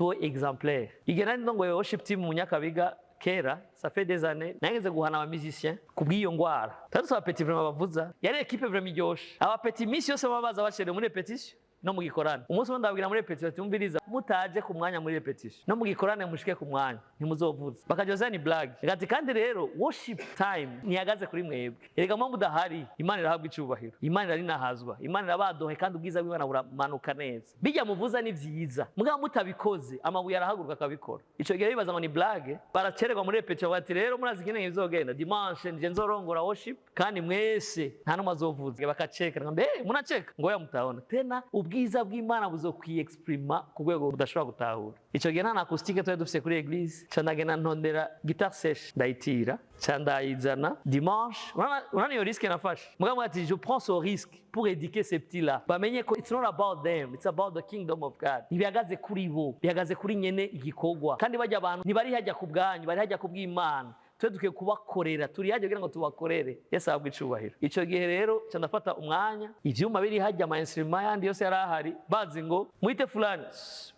Tuwe exemplaire. Igihe nari ndongoye worship team mu Nyakabiga kera, ça fait des années, nageze guhana aba musiciens kubw'iyo ngwara. Tari aba petits vraiment bavuza, yari équipe vraiment iryoshe. Aba petits misi yose baba baza bacerewe muri répétition no mu gikorane. Umunsi umwe ndababwira muri répétition ati: "Umviriza, mutaje ku mwanya muri répétition no mu gikorane, mushike ku mwanya, ntimuzovuza." Bakajoza ni blague. Ati: "Kandi rero worship time ntihagaze kuri mwebwe. Erega mwe mudahari, Imana irahabwa icubahiro, Imana irarinahazwa, Imana irabadohe, kandi ubwiza bw'Imana buramanuka neza. Bijya muvuza ni vyiza, mugabo mutabikoze amabuye arahaguruka akabikora." Ico gihe bibaza ngo ni blague, baracererwa muri répétition. Bati: "Rero murazi ingene bizogenda, dimanche nje nzorongora worship kandi mwese nta numwe azovuza." Bakaceka ngo: "Mbe munaceka?" Ngo: "Oya, mutabona tena ubwiza bw'Imana buzokwiexprima ku rwego budashobora gutahura." Ico gihe nta na acoustique twari dufise kuri église. Ca ndagenda ntondera guitare sèche, ndayitira, ca ndayizana dimanche. Urabona iyo risque nafashe? Mugabo ati: "Je prends ce risque pour éduquer ces petits là bamenye ko it's not about them, it's about the kingdom of God." Ntibihagaze kuri bo, bihagaze kuri nyene igikorwa. Kandi bajya abantu ntibari hajya ku bwanyu, bari hajya ku bw'Imana. Twe dukwiye kubakorera, turi hajya kugira ngo tubakorere. Yesu ahabwe icubahiro. Ico gihe rero ca ndafata umwanya, ivyuma biri hajya, ama instrument yandi yose yari ahari, bazi ngo mwite fulani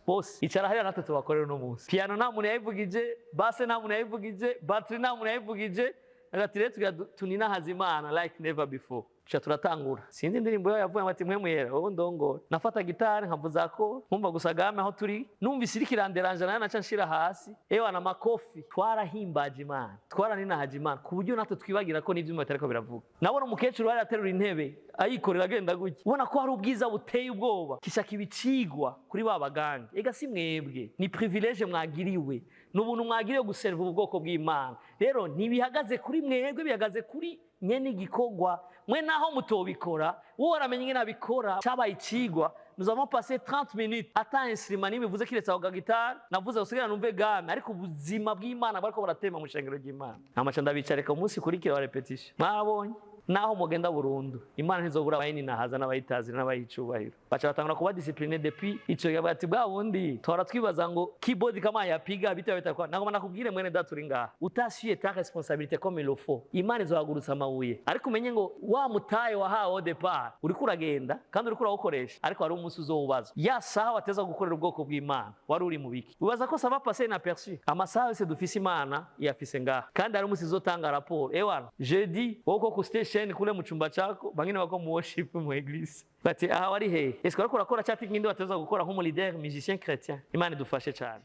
bose icara hariya natwe tubakorere uno munsi. Piano nta muntu yayivugije, basse nta muntu yayivugije, batterie nta muntu yayivugije. Ati: "Rero tugira tuninahaza Imana like never before." Tuca turatangura, sinzi indirimbo yayo yavuye, ati: "Mwe mwera wowe ndongora." Nafata gitari nkavuza ko nkumva gusa gamme aho turi, numvise iriko iranderanja nayo naca nshira hasi. Ewa na makofi, twarahimbaje Imana, twaraninahaje Imana ku buryo natwe twibagira ko n'ivyuma bitariko biravuga. Nabona umukecuru wari aterura intebe ayikorera agenda gutya, ubona ko hari ubwiza buteye ubwoba. Kishaka ibicigwa kuri ba baganga. Ega si mwebwe, ni privilège mwagiriwe, ni ubuntu mwagiriwe guserva ubu bwoko bw'Imana. Rero ntibihagaze kuri mwebwe, bihagaze kuri nyene igikorwa. Mwe naho mutobikora, wowe waramenya ingene abikora. Cabaye icigwa. Nous avons passé 30 minutes ata instrument nimwe ivuze kiretse aho gitari navuze gusigira numve gamme, ariko ubuzima bw'Imana bariko buratema mu shengero ry'Imana. Amaca ndabicareka umunsi kurikira wa répétition: "Mwabonye naho mugenda burundu, Imana ntizobura abayininahaza n'abayitazira n'abayicubahiro." Baca batangura kuba discipline depuis ico gihe. Bati: "Bwa bundi tora twibaza ngo keyboard kama yapiga bita bita." Nagomba nakubwire, mwene data uri ngaha, utassuye ta responsabilité comme il le faut, Imana izohagurutsa amabuye. Ariko umenye ngo wa mutaye wahawe au départ uriko uragenda kandi uriko urawukoresha, ariko hari umunsi uzowubazwa. Ya saha wateza gukorera ubwoko bw'Imana wari uri mu biki? Ubaza ko ça va passer inaperçu? Amasaha yose dufise, Imana iyafise ngaha, kandi hari umunsi izotanga raporo. Ewana, jeudi wowe uko ku station kule mu chumba chako, bangine wako mu worship mu église, bati: "Aha wari hehe? Est-ce que wariko urakora cya kindi wateza gukora nk'umu leader musicien chrétien?" Imana idufashe cyane.